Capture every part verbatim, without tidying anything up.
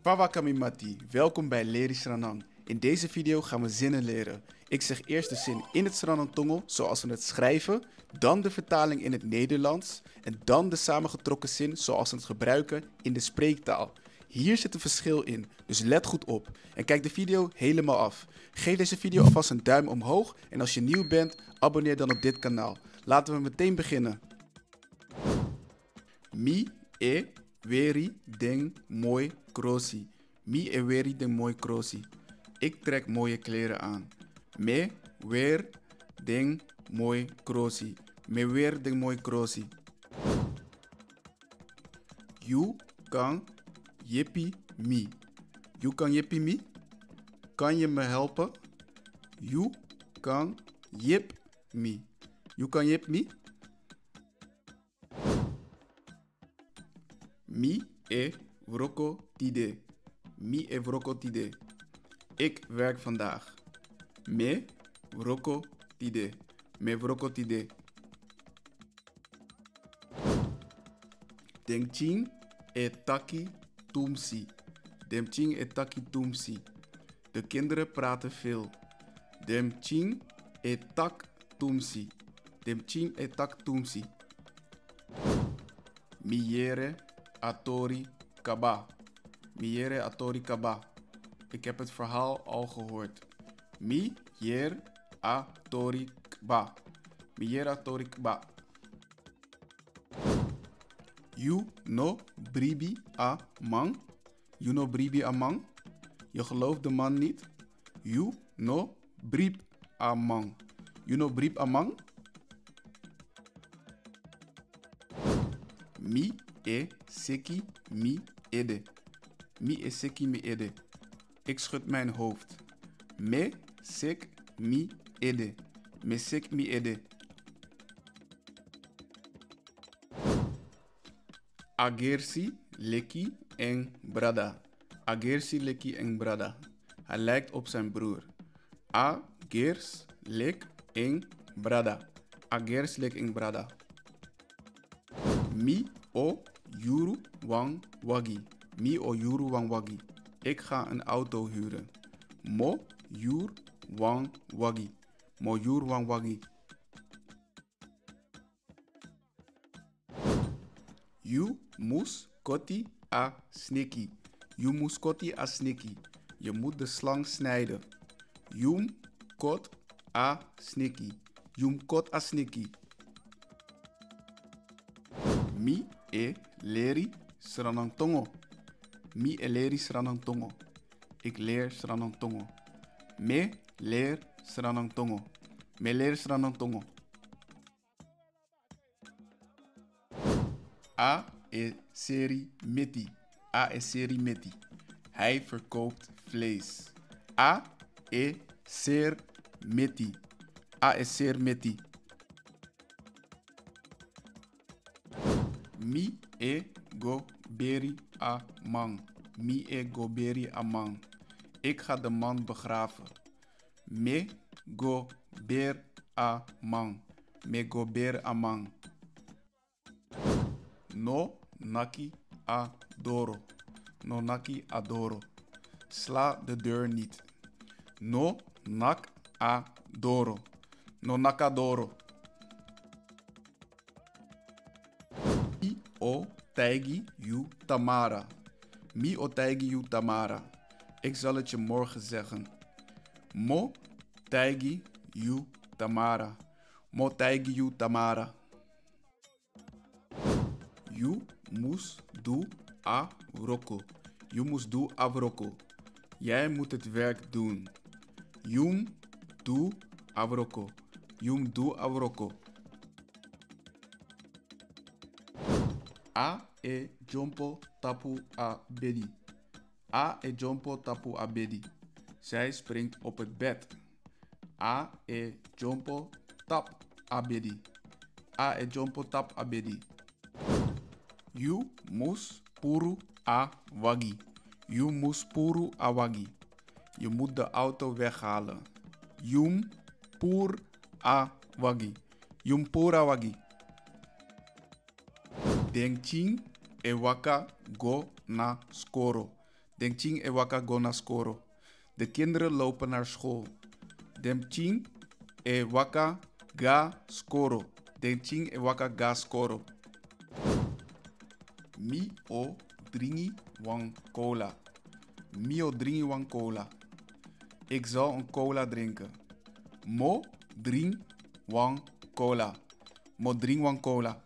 Fa waka mi mati, welkom bij Leri Sranan. In deze video gaan we zinnen leren. Ik zeg eerst de zin in het Sranan tongo, zoals we het schrijven, dan de vertaling in het Nederlands en dan de samengetrokken zin zoals we het gebruiken in de spreektaal. Hier zit een verschil in, dus let goed op en kijk de video helemaal af. Geef deze video alvast een duim omhoog en als je nieuw bent, abonneer dan op dit kanaal. Laten we meteen beginnen. Mi e weri den moi krosi. Mi e weri den moi krosi. Ik trek mooie kleren aan. Mi e weri den moi krosi. Mi e weri den moi krosi. Yu kan yepi mi. Yu kan yepi mi. Kan je me helpen? Yu kan yepi mi. Yu kan yepi mi. Mi e wroko tide. Mi e wroko tide. Ik werk vandaag. Mi e wroko tide. Mi e wroko tide. Den pikin e taki tumsi. Den pikin e taki tumsi. De kinderen praten veel. Den pikin e taki tumsi. Den pikin e taki tumsi. Mi yere a tori kaba. Mi yere a tori kaba. Ik heb het verhaal al gehoord. Mi yere a tori kaba. Mi yere a tori kaba. Yu no bribi a man. Yu no bribi a man. Je gelooft de man niet. Yu no bribi a man. Yu no bribi a man. Mi e seki mi ede. Mi e seki mi ede. Ik schud mijn hoofd. Mi e seki mi ede. Mi e seki mi ede. A gersi leki en brada. A gersi leki en brada. Hij lijkt op zijn broer. A gersi leki en brada. A gersi leki en brada. Mi o yuru wan wagi. Mi o yuru wan wagi. Ik ga een auto huren. Mi o yuru wan wagi. Mi o yuru wan wagi. Yu mus koti a sneki. Yu mus koti a sneki. Je moet de slang snijden. Yu mus koti a sneki. Yu mus koti a sneki. Mi e leri Sranan tongo. Mi e leri Sranan tongo. Ik leer Sranan tongo. Mi e leri Sranan tongo. Mi e leri Sranan tongo. A e seri meti. A e seri meti. Hij verkoopt vlees. A e seri meti. A e seri meti. Mi e go beri a man. Mi e go beri a man. Ik ga de man begraven. Mi e go beri a man. Mi e go beri a man. No naki a doro. No naki a doro. Sla de deur niet. No naki a doro. No naki a doro. Mi o taigi yu tamara. Mi o taigi yu tamara. Ik zal het je morgen zeggen. Mi o taigi yu tamara. Mi o taigi yu tamara. Yu mus du a wroko. Yu mus du a wroko. Jij moet het werk doen. Yu mus du a wroko. Yu mus du a wroko. A e dyompo tapu a bedi. A e dyompo tapu a bedi. Zij springt op het bed. A e dyompo tapu a bedi. A e dyompo tapu a bedi. Yu mus puru a wagi. Yu mus puru a wagi. Je moet de auto weghalen. Yu mus puru a wagi. Yu mus puru a wagi. Den pikin e waka go na skoro. Den pikin e waka go na skoro. De kinderen lopen naar school. Den pikin e waka ga skoro. Den pikin e waka ga skoro. Mi o dringi wan cola. Mi o dringi wan cola. Ik zal een cola drinken. Mo dringi wan cola. Mo dringi wan cola.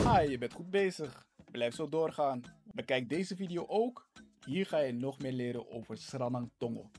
Hi, je bent goed bezig. Blijf zo doorgaan. Bekijk deze video ook. Hier ga je nog meer leren over Sranan Tongo.